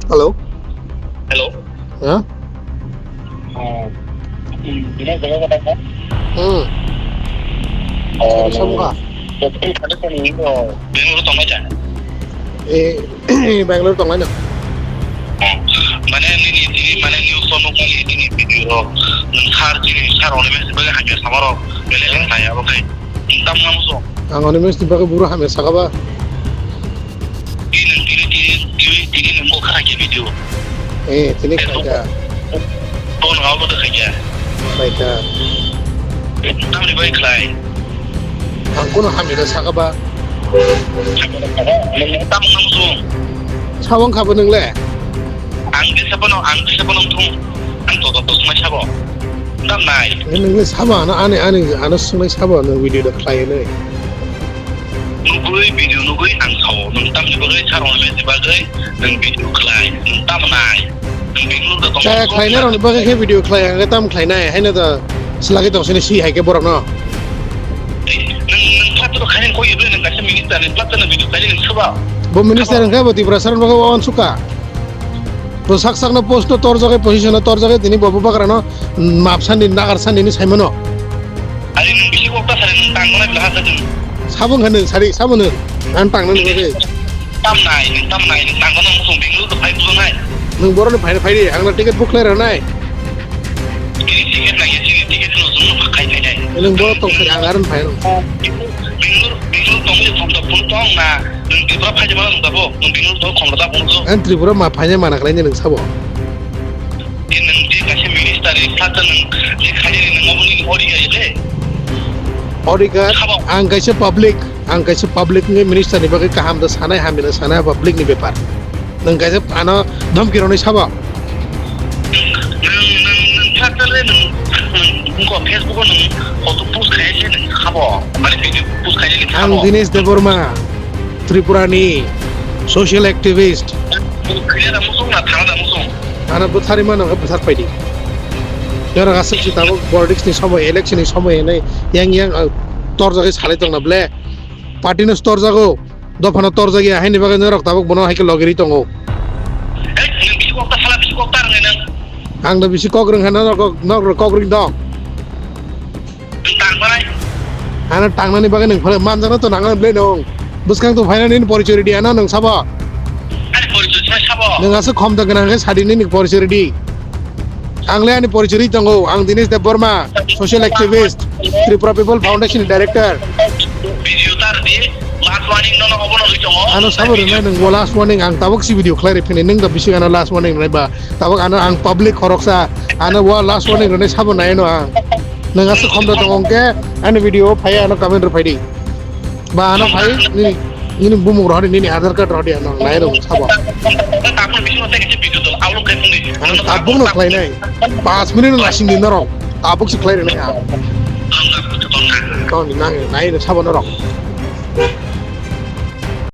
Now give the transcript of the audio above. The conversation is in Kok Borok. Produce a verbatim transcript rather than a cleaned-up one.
Hello. Hello. Ya? Oh, hmm, ini berapa kata? Hmm. Oh, Sari Samka. Jadi, ada kan ini, oh, Bangalore tong aja. Eh, Bangalore tong aja. Oh, mana ini, ini, mana news tong aja ini video. Nang har ini, har orang ini sebagai hanya sama orang. Beli saya, oke. Tam nang so. Ang Animesh ni bagwi buro hamya sakha ba. Tini, tini, tini, tini, tini nang bo khana khe video. Eh, tini khaikha. Bo nang abo da khaikha. Khaikha. Tamni bai khlai. Ang kuno hamya da sakha ba. Nang tam nang so. Sawang kha bo nang le. Ang kisa bono, ang kisa bono thung. Ang to to to sumai sabo. Tam nai. Nang le sabo ano ani ani ano sumai sabo nang video da khlai nai. Nugui video nugui ang sao. Nang tam ni bagui sarong le di bagui nang video khlai. Nang tam nai. Nang video da tong. Kaya khlai nai rong bagui khe video khlai ang tam khlai nai. Haino da selagi tong sini si hai khe borok no. Nang nang plat to khaini koi ibu nang kaisa minister ni plat to nang video khlai nang suba. Bo minister wngkha bo Tripura saran bagui on suka. Bo sak sakno post no torjagwi, position no torjagwi, tini bo bubagrano map sandi, nagar sandi hinwi saimano. Ari nwng bisi kok ta sari nwng tang nai bla hasa jeng. Sabo wngkha nwng sari, sabo nwng. Ang tang nani bagwi. Tam nai, nwng tam nai, nwng tang nang musung Bangalore to phai bujo nai. Nwng boroni phai, phai di, ang na ticket book khlai rw nai. Ini ticket nai, ini ticket no jung no khai khai nai. Nwng borok tong sari, ang aron phai rw. Bangalore, Bangalore tong je thong ta phun tong na. Nwng Tripura phai jemano nwng tabo, nwng Bangalore to khom rwda phone to. Ang Tripura ma phaina mana khlai nwng sabo. Di nwng je kaisa minister ni phlak ta nwng je khaidi nwng obo nini odhikar le. Odhikar, sabo. Ang kaisa public, ang kaisa public ni minister ni bagwi kaham da sanai hamya da sanai public ni bepar. Nwng kaisa ano dhamki rwnai sabo. Nwng, nwng, nwng phlak ta le nwng, nwng, nwng ko Facebook o nwng photo post khai se nwng sabo. Mane video post khai se nwng sabo. Ang Dinesh Debbarma. Tripura ni social activist. Kaya da musung na thana da musung. Ano bwthari mano khe bwthar paidi. Yoro aswk si tabuk politics ni somoi, election ni somoi hinwi yang yang, ah, torjagwi salai tongna ble. Party no torjago, dopha no torjagya, haini bagwi norok tabuk bono hai khe logiri tongo. Ei, nwng bisi kok ta sala bisi kok ta rwngnai nwng. Ang da bisi kok rwngkha norok, norok kok rwng dong. Nwng tang parai. Ano tangnani bagwi nwng phano manjakno to nangna belai nwng. Bwskang to phaina nini porichori di ano nwng sabo. Ani porichori sai sabo. Nwng aswk khom da gwnang khe sadi nini porichori di. Ang le ani porichori tongo, ang Dinesh Debbarma, social activist, Tripura People Foundation ni director. Video tar di, last warning nono obono ri tongo. Ano sabo rwnai nwng bo last warning ang tabuk si video khlai rw phini nwng da bisi ano last warning rwnai ba. Tabuk ano ang public khoroksa, ano bo last warning rwnai sabo nai no ang. Nwng aswk khom da tongo hwnkhe ani video o phai ano comment rw phai di. Ba ano phai nini, nini bumung rw di, nini Aadhaar card rw di ano nai rw sabo. Ang tabuk no khlai nai. Panch minute no lasing di norok. Tabuk si khlai rwnai ang. Tong ni nang nai rw sabo norok.